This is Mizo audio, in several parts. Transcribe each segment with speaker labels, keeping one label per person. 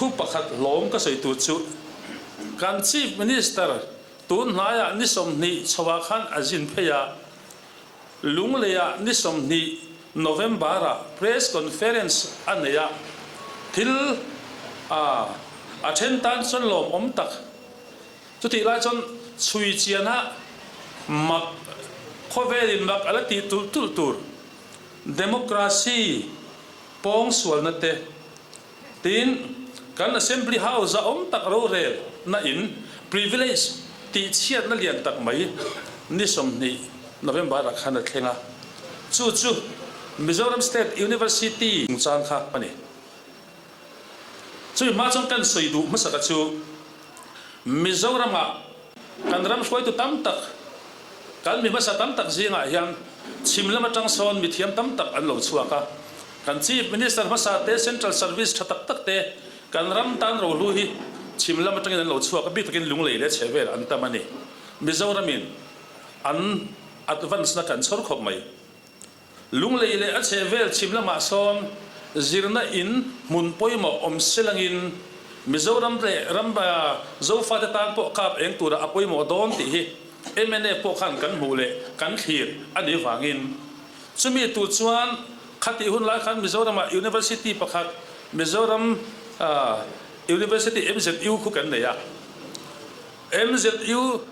Speaker 1: Thu pakhat hlawm ka sawi tur chu kan Chief Minister tun hnaiah ni 20 chhoah khan a zin phei a, Lungleiah ni 20 November-ah Press Conference a nei a, thil a a then tan chuan lawmawm tak. Chutih lai chuan chhui chiana mak khawvelin mak a la tih tulh tulh tur Democracy pawngsualna te, Tin, kan Assembly House a awm tak rorel na in privilege tih chhiatna lian tak mai ni 20 November ah khan a thleng a, chu chu Mizoram State University chungchang kha a ni. Chumi hma chuan kan sawi duh hmasaka chu Mizoram ah Kan ram hruaitu tam tak, kan mi hmasa tam tak zingah hian chhim lam atang sawn mithiam tam tak an lo chhuak a. Kan Chief Minister hmasa te, Central Service tha tak tak te kan ram tan rohlu hi chhim lam atangin an lo chhuak a, bik takin Lunglei leh chhehvel an tam a ni. Mizoramin an advance na kan chhawr khawp mai. Lunglei leh a chhehvel chhim lamah sawn zirna in hmun pawimawh awm selangin Mizoram leh ram Zofate tan pawh kap eng tura a pawimawh dawn tih hi mnf pawh khan kan hmuh leh kan thlir a nih vangin chumi tur chuan khatih hun lai khan Mizoramah University pakhat Mizoram University MZU khu kan nei a. MZU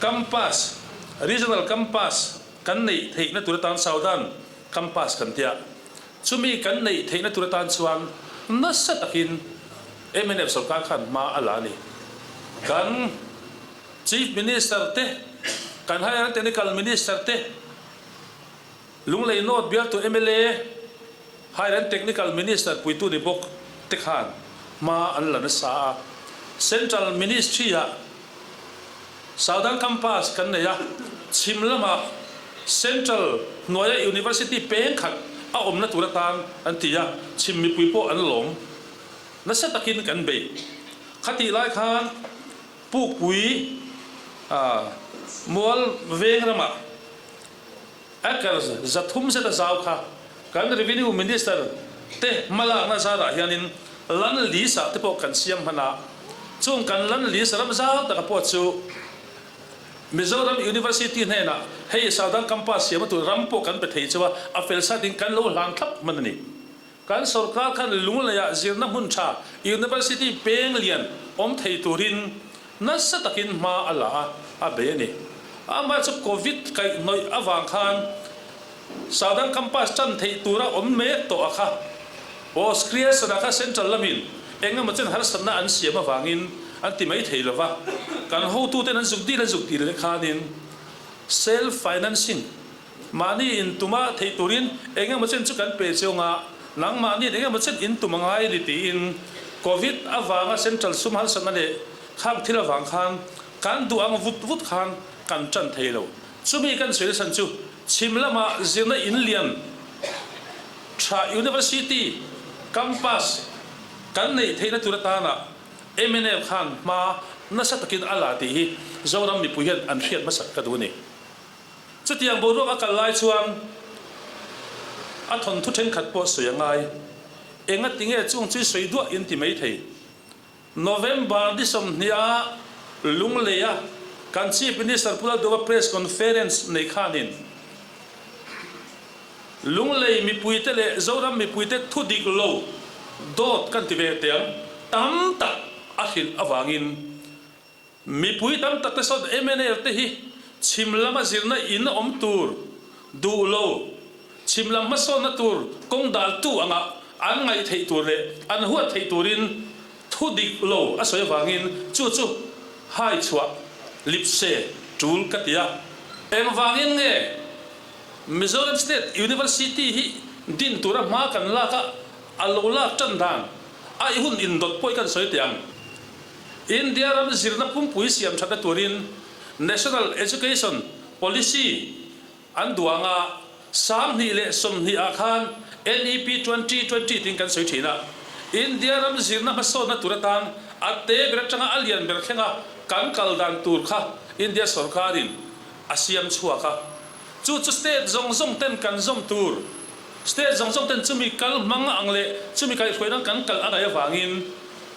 Speaker 1: Campus, Regional Campus, Kan neih theihna tur atan Southern Campus kan tia. Chumi kan neih theihna tur atan chuan nasa takin mnf sorkar khan hma a la a ni. Kan Chief Minister te, kan Higher Technical Minister te, Lunglei North bialtu mla, Higher and Technical Minister puitu ni bawk te khan hma an la nasa a. Central Ministry-ah Southern Campus kan nei a, chhim lamah Central hnuaia University peng khat a awmna tur atan an ti a, chhim mipui pawh an lawm nasa takin kan bei. Khatih lai khan Pukpui Mual veng ramah Acres 300 zet a zau kha kan Revenue Minister te hmalakna zarah hianin land lease ah te pawh kan siam hman a, chung kan land lease ram zau taka pawh chu Mizoram University hnenah hei Southern Campus siamna tur ram pawh kan pe thei chu a, a fel satin kan lo hlan thlap hman a ni. Kan sorkar khan Lungleiah zirna hmun tha University peng lian awm thei turin nasa takin hma a la a, a bei a ni. Amah chu Covid kaihhnawih avang khan Southern Campus tan theih tura awm mek tawh a kha. Post creation ah kha Central lamin eng emaw chen harsatna an siam avangin an ti mai thei lova, kan hotuten an zuk dil an zuk dil leh khanin self financing Mahni in tuma theih turin eng emaw chen chu kan pe chiang a, nangmahniin eng emaw chen in tum a ngai a ni tiin Covid avanga Central sum harsatna leh khang thil avang khan kan duh ang vut vut khan kan tan thei lo. Chumi kan sawi nasan chu chhim lama zirna in lian tha University Campus kan neih theihna tur atana mnf khan hma nasa takin a la tih hi Zoram mipui hian an hriat hmasak ka duh a ni. Chutiang boruak a kal lai chuan a thawnthu thenkhat pawh sawi a ngai. Engati nge chung chu i sawi duah in ti mai thei. November ni 20 a Lungleia kan Chief Minister Pu Lalduhova Press Conference nei khanin Lunglei mipuite leh Zoram mipuite thu dik lo dawt kan ti ve teh ang tam tak a hrilh avangin Mipui tam tak te sawn mnf te hi chhim lama zirna in awm tur duh lo, chhim lam hmasawnna tur kawng daltu anga an ngaih theih tur leh an huat theih turin thu dik lo a sawi avangin chu chu hai chhuah lipse tul ka ti a. Engvangin nge Mizoram State University hi din tura hma kan lak a, a lo lak tan dan a i hun indawt pawh i kan sawi teh ang. India ram zirna pumpui siam thatna turin National Education Policy an duang a, 2020 ah khan NEP 2020 tiin kan sawi thin a. India ram zirna hmasawnna tur atan a te ber atanga a lian ber thlenga kan kal dan tur kha India sorkarin a siam chhuak a. Chu chu state zawng zawng ten kan zawm tur, state zawng zawng ten chumi kal hmang ang leh chumi kaihhruainan kan kal a ngaih avangin.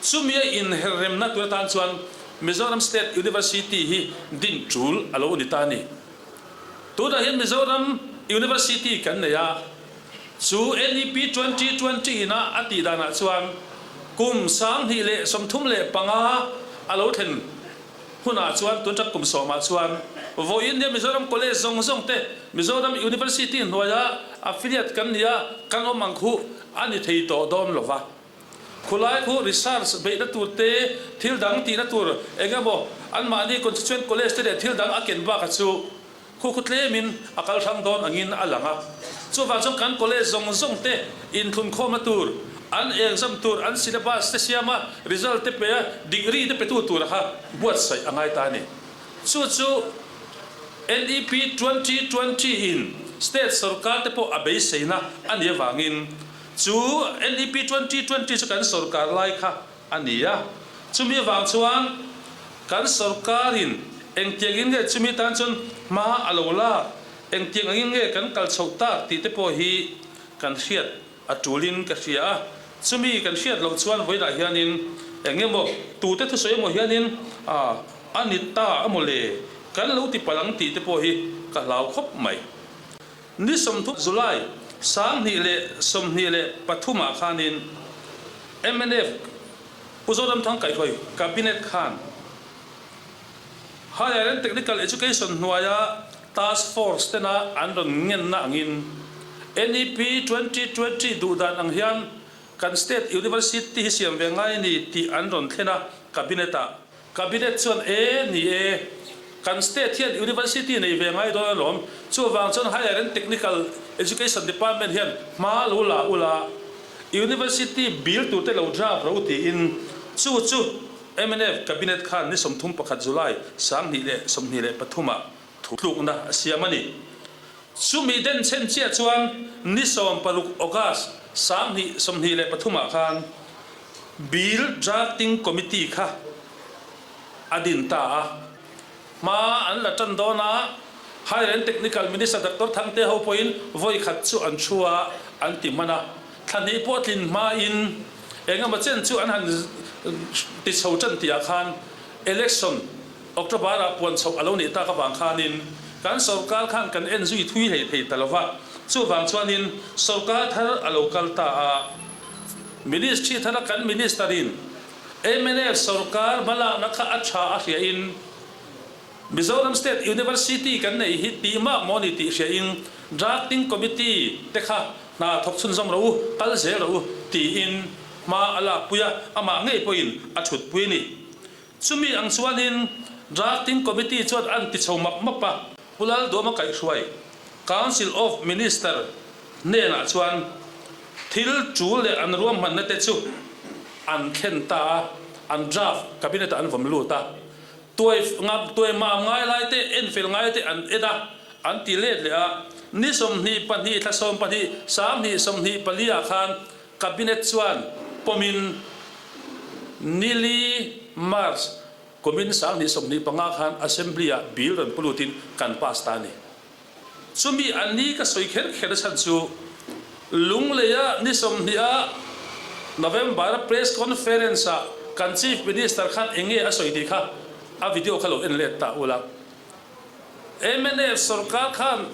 Speaker 1: Chumi a inherremna tur atan chuan Mizoram State University hi din tul a lo ni ta a ni. Tunah hian Mizoram University kan nei a, chu NEP 2020 ina a tih danah chuan kum 2035 a lo thlen hunah chuan tun ṭap kum sawmah chuan vawiin nia Mizoram College zawng zawng te Mizoram University hnuaia affiliate kan ni a, kan awm ang khu a ni thei tawh dawn lo va. Khulai khu research beihna tur te, thil dang tihna tur eng emaw anmahni constituent college te leh thil dang a ken baka chu khu khu tlemin a kal hrang dawn angin a lang a. Chuvang chuan kan college zawng zawng te inthlunkhawmna tur, an exam tur, an syllabus te siam a, result te pe a, degree te petu tur kha buatsaih a ngai ta a ni. Chu chu NEP 2020 in state sorkar te pawh a beiseina a nih avangin Chu NEP 2020 chu kan sorkar lai kha a ni a, chumi avang chuan kan sorkarin engtiang in nge chumi tan chuan hma a lo lak, engtiang angin nge kan kal chhoh tak tih te pawh hi kan hriat a tulin ka hria a, chumi kan hriat loh chuan vawiinah hianin eng emaw tute thusawi emaw hianin a ni ta emaw le kan lo ti palh ang tih te pawh hi ka hlau khawp mai. Ni 30 July 2023 ah khanin mnf Pu Zoramthang kaihhruai Cabinet khan Higher and Technical Education hnuaia Task Force tena an rawn ngenna angin NEP 2020 duhdan ang hian kan State University hi siam ve ngai a ni tih an rawn thlen a Cabinet ah. Cabinet chuan e, ni e, kan state hian university nei ve ngai dawn alawm, chuvang chuan Higher and Technical Education Department hian hma lo la ula, university bill tur te lo draft ro tiin chu chu mnf Cabinet khan ni 31 July 2023 ah thutlukna a siam a ni. Chumi denchhen chiah chuan ni 16 August 2023 ah khan Bill Drafting Committee kha a din ta a, hma an la tan dawn a, Higher and Technical Minister Doctor Thangte ho pawhin vawi khat chu an thu a, an ti hman a, thla hnih pawh tlin hmain eng emaw chen chu an han ti chho tan tihah khan Election October-ah puan chhoh a lo nih tak avang khanin kan sorkar khan kan en zui thui hlei thei ta lo va, chuvang chuanin sorkar thar a lo kal ta a. Ministry thara kan Minister-in mnf sorkar hmalakna kha a tha a hriain Mizoram State University kan neih hi tih mak maw ni tih hriain Drafting Committee te kha hna thawk chhunzawm rawh u, kal zel rawh u tiin hma a lakpui a, amah ngei pawhin a thutpui a ni. Chumi ang chuanin Drafting Committee chuan an ti chho map map a, Pu Lalduama kaihhruai Council of Minister hnenah chuan thil tul leh an ruahmanna te chu an thlen ta a, an draft Cabinet ah an vawm lut a, tuai tuai mam ngai lai te, enfel ngai te an en a, an ti let leh a, ni 22 thla 12 2024 ah khan Cabinet chuan pawmin nili March kumin 2025 khan Assembly-ah bill rawn pu lutin kan pass ta a ni. Chumi a ni ka sawi kher kher chhan chu Lungleia ni 20 a November-a press conference-ah kan Chief Minister khan eng nge a sawi tih kha a video kha lo en let ta ula. Mnf sorkar khan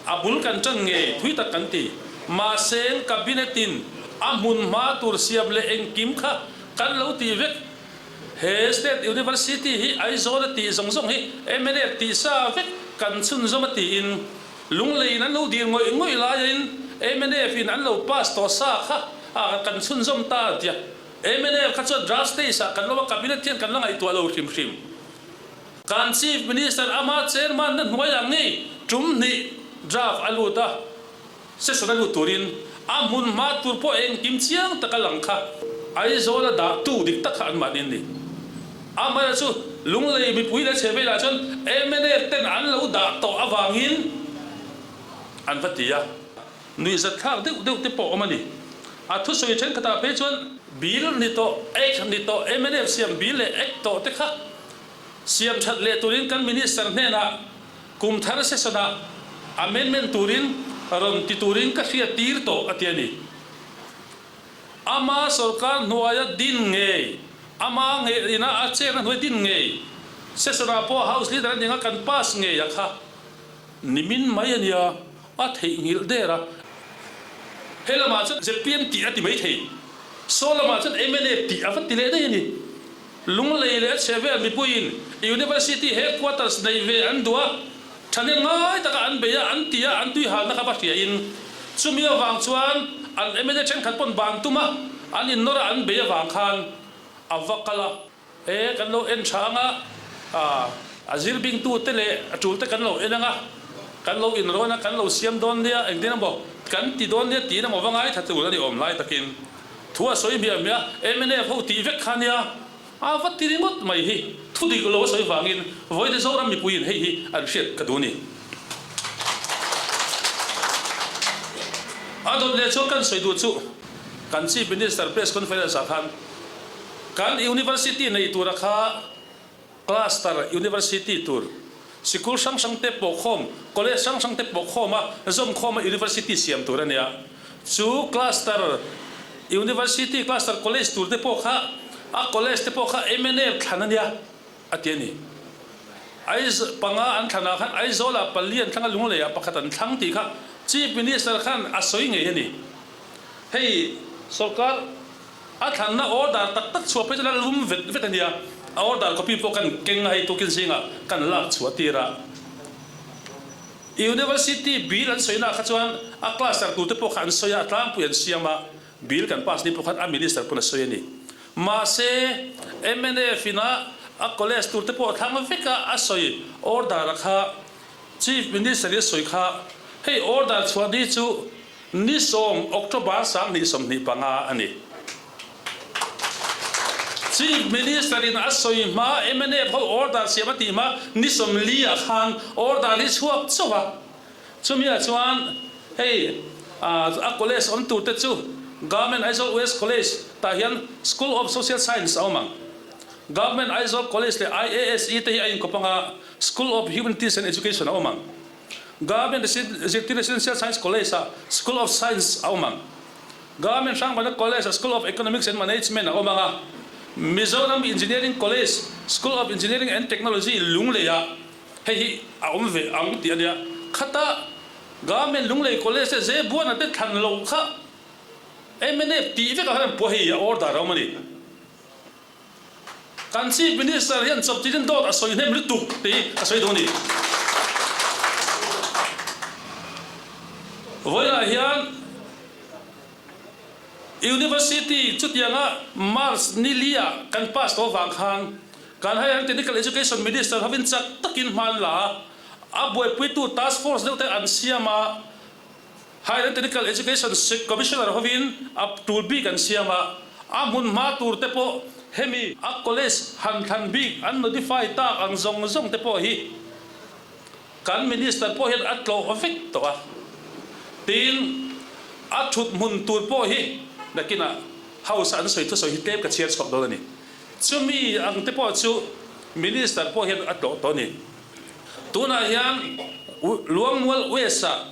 Speaker 1: a bul kan tan ngei thui tak kan ti. Mahse Cabinet-in a hmun hma tur siam leh engkim kha kan lo ti vek. He State University hi Aizawl a tih zawng zawng hi mnf tih sa vek kan chhunzawm a tiin Lungleiin an lo dir ngawih ngawih laiin mnf in an lo pass tawh sa kha kan chhunzawm ta a tia. Mnf kha chuan draft stage ah kan lo a Cabinet hian kan la ngaihtuah lo hrim hrim. Kan Chief Minister ama chairman na hnuai ang ngei tum hnih draft a lut a, session a lut turin a hmun hma tur pawh engkim chiang taka lang kha Aizawl a dah tu dik tak kha an mahni an ni. Amaherawhchu chu Lunglei mipui leh chhehvelah chuan mnf ten an lo dah tawh avangin an va ti a. Nuihzatthlak deuh deuh te pawh awm a ni. A thusawi thenkhatah phei chuan Bill ni tawh, Act ni tawh, mnf siam bill leh Act tawh te kha Siam that leh turin kan Minister hnenah kum thar session-ah amendment turin rawn ti turin ka hriat tir tawh a ti a ni. Ama sorkar hnuaia din ngei, ama ngei ina a chenna hnuai din ngei, session-ah pawh House Leader a ning a kan pass ngei a kha nimin mai a nia, a theihnghilh der a. He lamah chuan zpm tih a ti mai thei, saw lamah chuan mna tih a va ti leh daih a ni. Lunglei leh a chhe vel mipuiin University headquarters neih ve an duh a, thahnem ngai taka an bei a, an ti a, an tuihalna kha va hriain chumi avang chuan an mla thenkhat pawn ban tum a, an innawr a, an bei avang khan a va kal a. E, kan lo en tha ang a, a zir bingtute leh a tulte kan lo en ang a, kan lo inrawn a, kan lo siam dawn nia, engtin emaw kan ti dawn nia tiin emaw va ngaithla tur a ni awm lai takin. Thu a sawi hmiah hmiah a, mnf ho tih vek kha nia, a va ti ringawt mai hi thu dik lo a sawi vangin vawiin Zoram mipuiin hei hi an hriat ka duh ni. A dawt leh chuan kan sawi duh chu kan Chief Minister Press Conference ah khan kan University neih tura kha Cluster University tur sikul hrang hrang te pawh khawm, college hrang hrang te pawh khawm a, zawm khawm a University siam tur a nia. Chu Cluster University, Cluster College tur te pawh kha a college te pawh kha mnf thlan a nia a ti a ni. Aiz panga an thlanah khan Aizawlah pali an thlang a, Lungleiah pakhat an thlang tih kha Chief Minister khan a sawi ngei a ni. Hei sorkar. A thlanna order tak tak chhuah phei chuan a lum vet vet a nia, a order copy pawh kan keng a hei tukin zingah kan lak chhuah tir a. University bill an sawi naah kha chuan a cluster tur te pawh kha an sawi a, a tlangpui an siam a, bill kan pass ni pawh khan a minister pawn a sawi a ni. Mahse, mnf in a a college tur te pawh a thlang vek a, a sawi order a kha Chief Minister in a sawi kha hei order chhuah ni chu Ni sawm, October 2025 a ni. Chief Minister in a sawi hma mnf ho order siam a tih hma ni 40 ah khan order hi chhuak chauh a. Chumi ah chuan hei a college awm tur te chu Government Aizawl West College tah hian School of Social Science a awm ang. Government Aizawl College leh IASE te hi a inkawp ang a, School of Humanities and Education a awm ang. Government Zirtir Residential Science College-ah School of Science a awm ang. Government Hrangvana College-ah School of Economics and Management a awm ang a. Mizoram Engineering College School of Engineering and Technology Lungleiah hei hi a awm ve ang tih a nia. Khata Government Lunglei College te Zebuana te thlan loh kha mnf tih vekah khan an puah hei a order a awm a ni. Kan Chief Minister hian chawpchilhin dawt a sawi hnem lutuk tih hi ka sawi duh a ni. Vawiinah hian University chutianga March ni lia kan pass tawh avang khan kan Higher and Technical Education Minister hovin chak takin hma an la a, a buaipuitu task force deuh te an siam a, Higher and Technical Education Commissioner hovin a tul bik an siam a, a hmun hma tur te pawh hemi a college han thlan bik an notify tak ang zawng zawng te pawh hi kan Minister pawh hian a tlawh vek tawh a. Tin, a thut hmun tur pawh hi nakinah House a an sawi thusawi hi tlem ka chhiar chhuak dawn a ni. Chumi ang te pawh chu Minister pawh hian a tlawh tawh a ni. Tunah hian Luangmual West-ah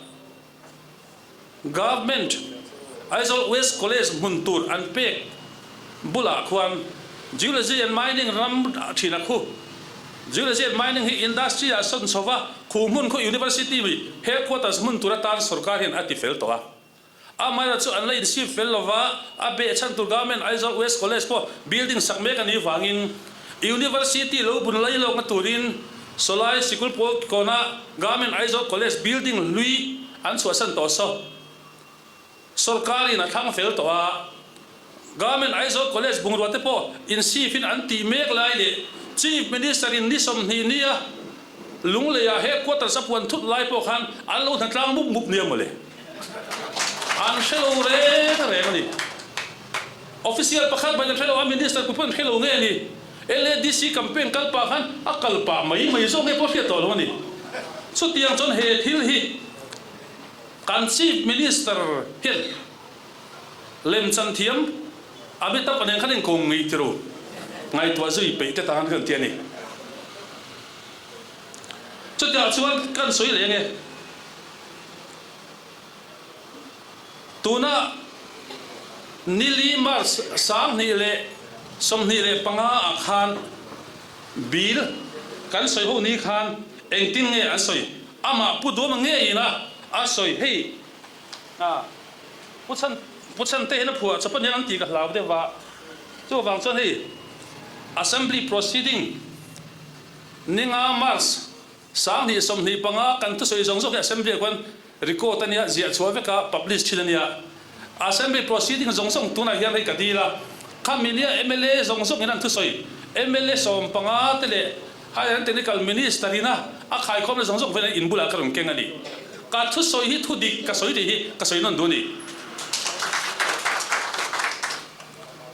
Speaker 1: Government Aizawl West College hmun tur an pek bulah khuan Geology and Mining ram thin a khu. Geology and Mining hi industry ah sawn chho va, khu hmun khu University headquarters hmun tur atan sorkar hian a ti fel tawh a. Amaherawhchu chu an la insip fel lo va, a behchhan tur Government Aizawl West College pawh building sak mek a nih vangin University lo bun lai lawkna turin sawlai sikul pawl kawna Government Aizawl College building hlui an chhuahsan tawh saw sorkarin a thlang fel tawh a. Government Aizawl College bungrua te pawh insipin an tih mek lai leh Chief Minister in ni 20 nia Lungleiah headquarters a puan thut lai pawh khan an lo hnatlang mup mup nia mawle. An hre lo reng reng a ni. Official pakhat bain an hre lo a, Minister pui pawh an hre lo nge a ni. LADC campaign kal pah khan a kal pah mai mai zawk nge pawh hriat tawh lo a ni. Chutiang chuan he thil hi kan Chief Minister hian lemchan thiam Amitabh nen khan inkawm ngei ti ru. Ngaihtuah zui peih te tan kan ti a ni. Chutiang chuan kan sawi leh ange. Tuna. Nili March 2025 ah khan Bill kan sawi ho ni khan engtin nge an sawi? Amah Pu Duama ngeiin a a sawi hei a Pu Chhan Pu Chhante hian a phuah chawp aniang an tih ka hlau deuh a, chuvang chuan hei Assembly Proceeding ninga March 2025 kan thusawi zawng zawk hi Assembly ah khuan record a nia, ziah chhuah vek a, publish thin a nia. Assembly proceeding zawng zawng tunah hian hei ka dil a, khami nia mla zawng zawng in an thusawi, mla 15 te leh Higher and Technical Minister in a a khaikhawmna zawng zawng velah in bulah ka rawn keng a ni. Ka thusawi hi thu dik ka sawi tih hi ka sawi nawn duh a ni.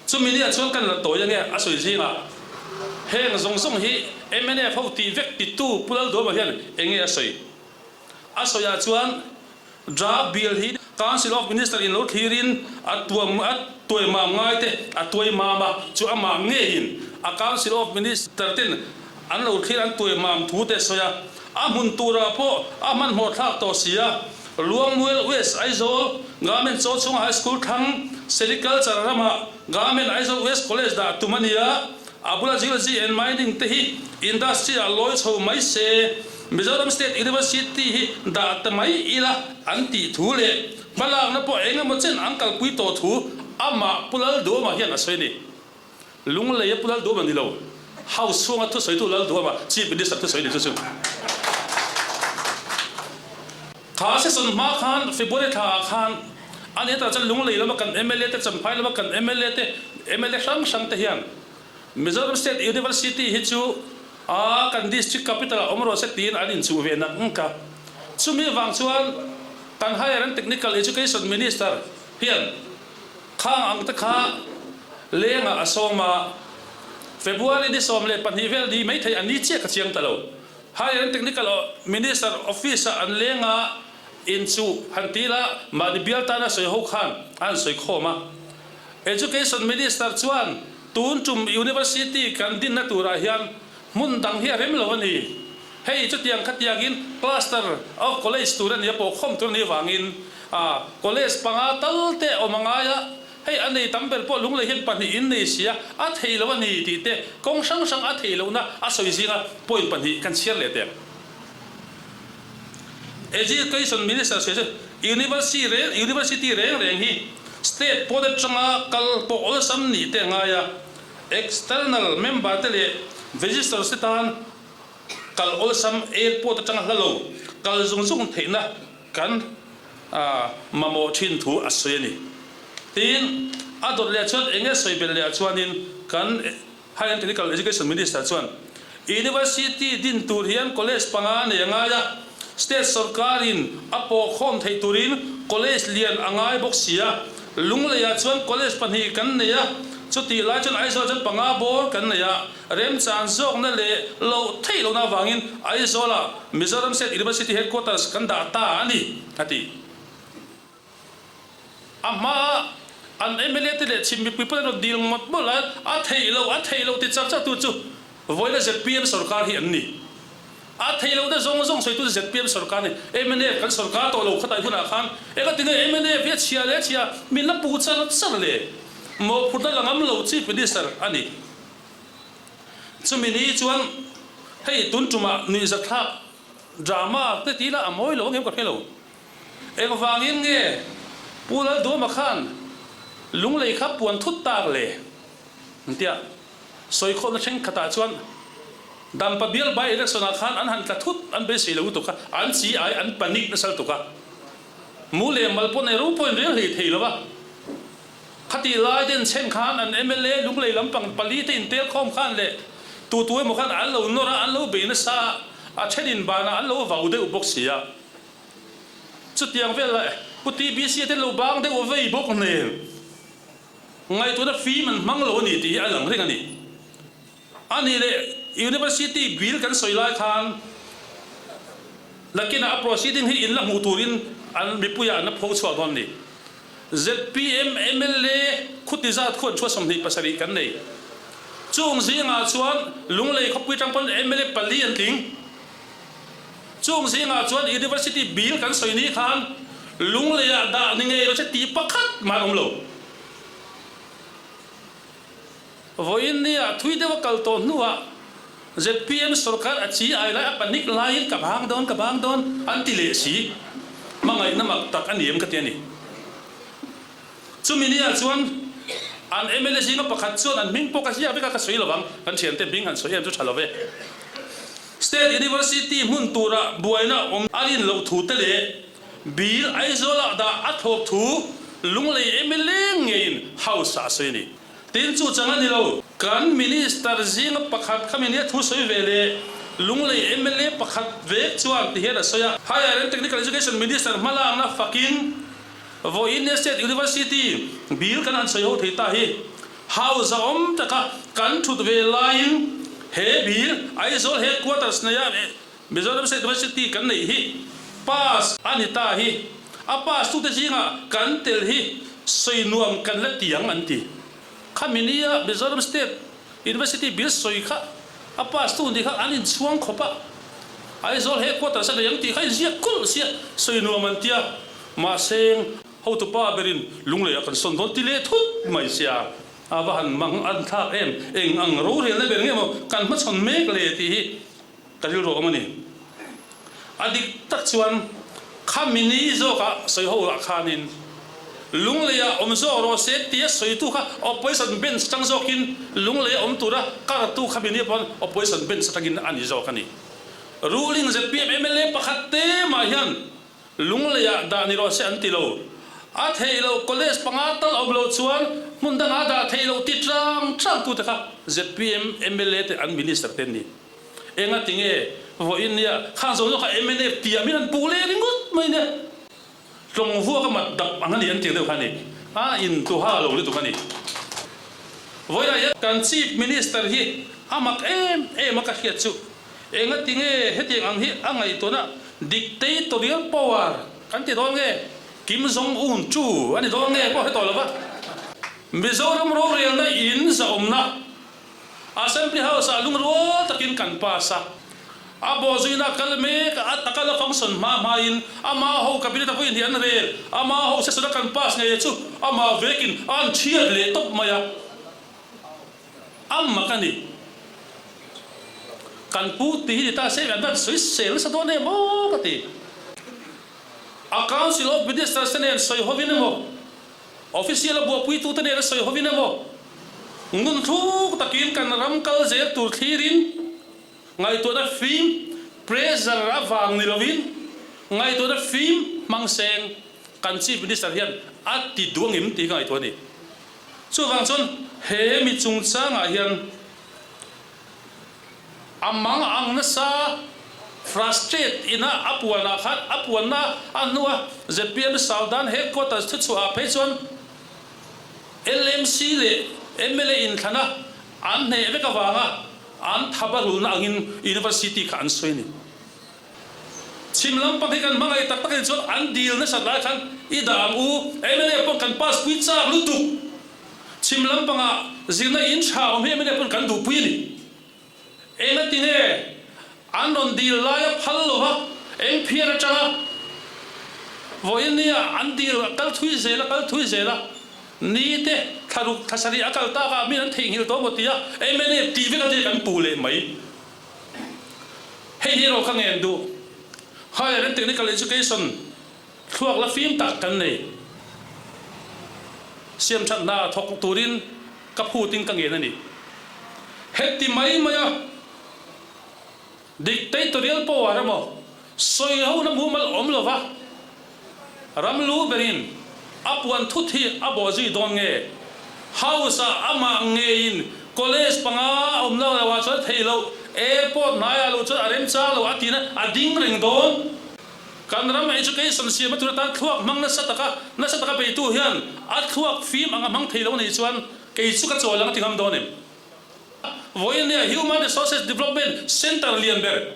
Speaker 1: Chumi nia chuan kan la tawi ange a sawi zingah heng zawng zawng hi mnf ho tih vek titu Pu Lalduama hian enge a sawi? A sawiah chuan Draft Bill hi Council of Minister in lo thlirin a tuam a tuaimam ngai te a tuaimam a, chu amah ngeiin a Council of Minister ten an lo thlir an tuaimam thu te a sawi a. A hmun turah pawh a hmanhmawh thlak tawh si a, Luangmual West Aizawl Government Chawchhunga High School thlang Sericulture ramah Government Aizawl West College dah tum a ni a, a bula Geology and Mining te hi Industry ah lawi chho mai se. Mizoram State University hi dah ta mai ila an tih thu leh hmalakna pawh eng emaw chen an kalpui tawh thu amah Pu Lalduama hian a sawi a ni. Lungleia Pu Lalduama ni lo, House chhunga thusawitu Lalduama, Chief Minister thusawi ni chu chu. Kha session hma khan February thla ah khan a ni atah chuan Lunglei lama kan mla te, Champhai lama kan mla te, mla hrang hrang te hian Mizoram State University hi chu a kan District Capital ah awm rawh se tiin an inchuh ve nak ngk a. Chumi avang chuan kan Higher and Technical Education Minister hian khang ang te kha lengah a sawm a, February ni 12 vel ni maithei a ni chiah ka chiang ta lo. Higher and Technical Minister Office ah an leng a inchuh han ti ila mahni bial tana sawi ho khan a han sawi khawm a. Education Minister chuan tun tum University kan dinna turah hian hmun dang hi a rem lo a ni. Hei chutiang khatiangin cluster of college tur a nia pawh khawm tur a nih avangin college panga tal te awm a ngai a, hei a nei tam ber pawh Lunglei hian pahnih in nei sia a thei lo a ni tih te kawng hrang hrang a theih lohna a sawi zinga point pahnih kan chhiar leh teh. Education Minister sawi chu University reng University reng reng hi State pawn atanga kal pawh awlsam nih te a ngai a, external member te leh visitors te tan kal awlsam airport atanga hla lo kal zung zung theihna kan mamawh thin thu a sawi a ni. Tin, a dawt leh chuan enge sawi belh leh ah chuanin kan Higher and Technical Education Minister chuan University din tur hian college panga nei a ngai a, state sorkarin a pawhkhawm theih turin college lian a ngai bawk si a, Lungleiah chuan college pahnih kan nei a, chutih lai chuan Aizawl chuan panga bawr kan nei a, remchan zawkna leh loh theih lohna avangin Aizawlah Mizoram State University Headquarters kan dah ta a ni, a ti. A hmaa an mla te leh chhim mipui pawh an rawn dil ngawt mawlh a, a theih loh, a theih loh ti char char tu chu vawiina zpm sorkar hi an ni. A theih loh te zawng zawng sawitu chu zpm sorkar a ni. Mnf kan sorkar tawh lo khawtai hunah khan engati nge mnf hi a chhia leh a chhia min la puh char char le? Mawhphurhna la ngam lo Chief Minister a ni. Chumi ni chuan hei tun tumah nuihzatthlak drama te tih lah a mawi lo ang em ka hre lo. Engvangin nge Pu Lalduama khan Lunglei kha puan thut tak le? Tia sawikhawmna thenkhatah chuan Dampa bial by election ah khan an han tla thut an beisei lo lutuk a, an chi ai an panic nasa lutuk a, mu leh mal pawh nei ropui an rel hlei thei lo a. Khatih lai den chhen khan an mla Lunglei lampang pali te intel khawm khan leh tu tu emaw khan an lo nawr a, an lo bei nasa a, a then inbanah an lo vau deuh bawk si a. Chutiang vel lah Pu TBC te lo bang deuh vei bawk nen ngaihtuahna fim an hmang lo a ni tih hi a lang reng a ni. A nih leh University bill kan sawi lai khan nakinah a proceeding hi in la hmuh turin an mipuiah an la pho chhuak dawn a ni. Zpm mla khuti zat khuan thua 27 kan nei. Chung zingah chuan Lunglei khawpui tang pawn mla pali an tling. Chung zingah chuan University bill kan sawi ni khan Lungleiah dah ni ngei lo che tih pakhat mah an awm lo. Vawiin nia thui deuh a kal tawh hnuah zpm sorkar a chi ai lai a panic laiin ka bang dawn ka bang dawn an ti leh si. Hmangaihna mak tak a ni em ka ti a ni. Chumi nia chuan an mla zinga pakhat chuan an hming pawh ka hria vek a ka sawi lovang, kan thiante hming han sawi em chu tha lo ve. State University hmun tura buaina awm a rin loh thu te leh Bill Aizawlah dah a thawk thu Lunglei mla ngeiin House-ah a sawi a ni. Tin chu chang a ni lo. Kan Minister zinga pakhat kha min thu sawi ve leh Lunglei mla pakhat vek chuan ti hian a sawi a. Higher and Technical Education Minister hmalakna fakin vawiin State University bill kan han sawi ho thei ta hi House a awm taka kan thut ve laiin he bill Aizawl Headquarters neia Mizoram State University kan neih hi pass a ni ta hi, a pass tute zingah kan tel hi sawi nuam kan la ti ang an ti. Khami nia Mizoram State University bill sawi kha a pass tu nih kha an inchhuang khawp a, Aizawl headquarters a nei ang tih kha inziak kulh sia sawi nuam an tia, mahse hotupa berin Lungleiah kan sawn dawn ti leh thut mai sia a va han mang an thlak em, eng ang rorelna ber nge maw kan hmachhawn mek le tih hi Ka rilru awm a ni. A dik tak chuan kha mini zawkah sawi ho ah khanin Lungleiah awm zawk rawh se tia sawitu kha opposition bench atang zawkin Lungleia awm tura kartu kha mini pawn opposition bench atangin a ni zawk a ni. Ruling zpm mla pakhat te mah hian Lungleiah dah ni rawh se an ti lo. A theih loh college panga tal awm loh chuan hmun dangah dah theih loh ti tlang tlang tute kha zpm mla te an minister te an ni. Enga ti nge vawiin nia khang zawng zawng kha mnf tiah min han puh leh ringawt mai nia. Tlawng vuak a mat dap ang a ni an tih deuh kha a ni. A intuha lo lutuk a ni. Vawiinah hian kan Chief Minister hi a mak em em a ka hriat chu. Enga ti nge hetiang ang hi a ngaihtuahna dictatorial power kan ti dawn nge Kim Jong Un chu a ni dawn nge pawh hre tawh lo va. Mizoram rorelna in zahawmna Assembly House-ah lungrual takin kan pass a, a bawhzuina kal mek a, a kal a function hma hmain ama ho cabinet a vawiin hi an rel, ama ho session a kan pass ngei chu ama vekin a an thiat leh tawp mai a, a mak a ni. Kan pu tih hi ni ta se an van sawi sel nasa dawn em aw ka ti. A Council of Ministers te nen sawi hovin emaw, Official a buapuitute nen a sawi hovin emaw, ngun thluk takin kan ram kal zel tur thlirin ngaihtuahna fim, pressure avang ni lovin ngaihtuahna fim hmang seng kan Chief Minister hian a ti duang em tih ka ngaihtuah a ni. Chuvang chuan he mi chungchangah hian A mang ang nasa frustrate ina a puanah khan a puanna a hnua zpm Southern Headquarters thuchhuahah phei chuan LMC leh mla inthlana an hneh vek avanga an thaba rulna angin University kha an sawi a ni. Chhim lampang hi kan hmangaih tak takin chuan an dil nasat lai khan i dah ang u, mla pawh kan pass pui chak lutuk. Chhim lampangah zirna in tha awm hi mla pawn kan duhpui a ni. Engati nge an rawn dil laia phal lova eng phiar atanga vawiin nia an dil a kal thui zel a kal thui zel a, ni te thlaruk thlasarih a kal takah min an theihnghilh tawh maw tia mla tih vek atia kan puh leh mai. Hei hi erawh ka ngen duh. Higher and Technical Education Thluak la fim tak kan nei. Siam that hna thawk turin ka phutin ka ngen a ni. Heti mai maia dictatorial power emaw sawi hona mumal awm lova ram lu berin a puan thut hi a bawh zui dawn nge? House-ah amah ngeiin college panga awmna loah chuan theih loh, airport hnaiah lo chuan a remchang lo a tina a ding reng dawn. Kan ram education siam a tur atan thluak hmang nasa taka nasa taka beitu hian a thluak fim anga hmang thei lo anih chuan kei chu ka chawl ang a ti ngam dawn em? Vawiin nia Human Resources Development Centre lian ber,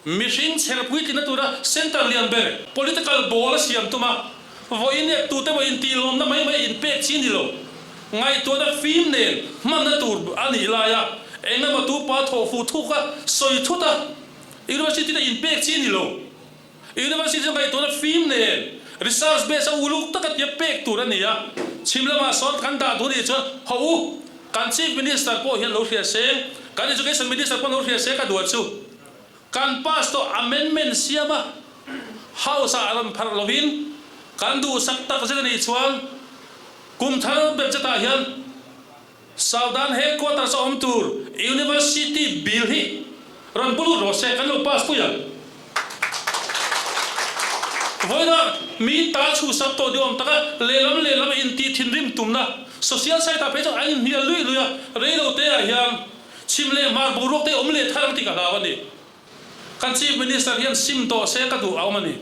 Speaker 1: mihring chher puitlina tura centre lian ber political ball a siam tum a, vawiin nia tute maw intih lawmna mai mai inpek chi ni lo, ngaihtuahna fim nen hmanna tur a nih laia engemaw tupa thawhfu thuk a sawi thut a, University te inpek chi a ni lo. University chu ngaihtuahna fim nen research base a uluk taka tia pek tur a ni a. Chhim lamah sawn kan dah duh a nih chuan haw u. Kan Chief Minister pawh hian lo hria se, kan Education Minister pawh lo hria se ka duat chu. Kan pass tawh amendment siam a, House ah rawn pharh lovin kan duhsak tak zet a nih chuan kum thar budget ah hian Southern Headquarters a awm tur University bill hi rawn pu lut rawh se, kan lo pass pui ang. Vawiinah mi ta chhuhsak tawh ni awm taka lehlam lehlam intih thinrim tumna social site ah phei chuan an inhnial luih luih a, reilo te ah hian chhim leh hmar boruak te awm leh thar ang tih ka hlau a ni. Kan Chief Minister hian sim tawh se ka duh a awm a ni.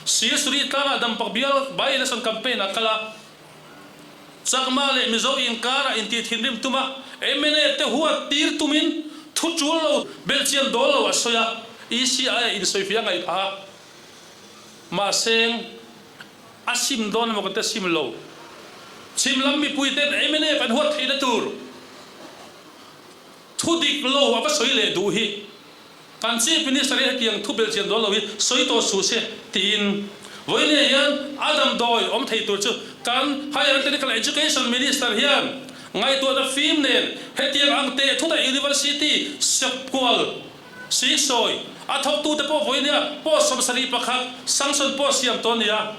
Speaker 1: Silsuri tlangah Dampak bial by-election campaign ah kal a, Chakma leh Mizo inkarah intih thinrim tum a, mna te huat tir tumin thu tul lo, belhchian dawl lo a sawi a, ECI a insawifiah ngaih phah a. Mahse, a sim dawn emaw kan ti a sim lo. Chhim lam mipui ten mna kan huat theihna tur thu dik lo a va sawi leh duh hi. Kan Chief Minister hi hetiang thu belhchian dawn lo hi sawi tawh suh se tiin vawiin hian a damdawi awm thei tur chu kan Higher and Technical Education Minister hian ngaihtuahna fim nen hetiang ang teh thutah University Sawkkual Sisawi a thawktute pawh vawiin post 71 sanction post siam tawh a ni a.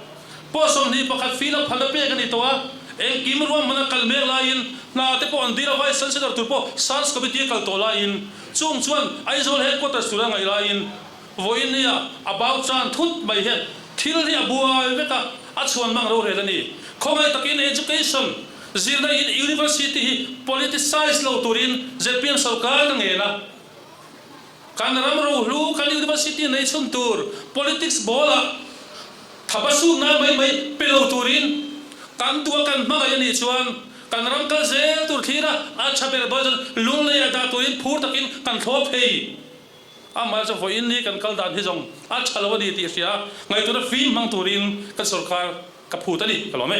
Speaker 1: Post 21 fill up phalna pek a ni tawh a, engkim ruahman a kal mek laiin hna te pawh an dil a, Vice Chancellor tur pawh Search Committee a kal tawh laiin chung chuan Aizawl Headquarters tur a ngaih laiin vawiin nia a bau chan thut mai hian thil hi a buai vek a, a chhuan mang rorel a ni. Khawngaih takin Education zirna in University hi politicize lo turin zpm sawrkar ka ngen a. Kan ram rohlu, kan university nei chhun tur politics ball-ah thapa suk nan mai mai pe lo turin kan duh a kan hmangaih a nih chuan kan ram kal zel tur thlir a, a tha ber ber chuan lunglei ah dah turin phur takin kan thlawp thei. Amah chu vawiin ni kan kal dan hi zawng a tha lo a ni tih hria ngaihtuahna fim hmang turin kan sorkar ka phut a ni, ka lawm e.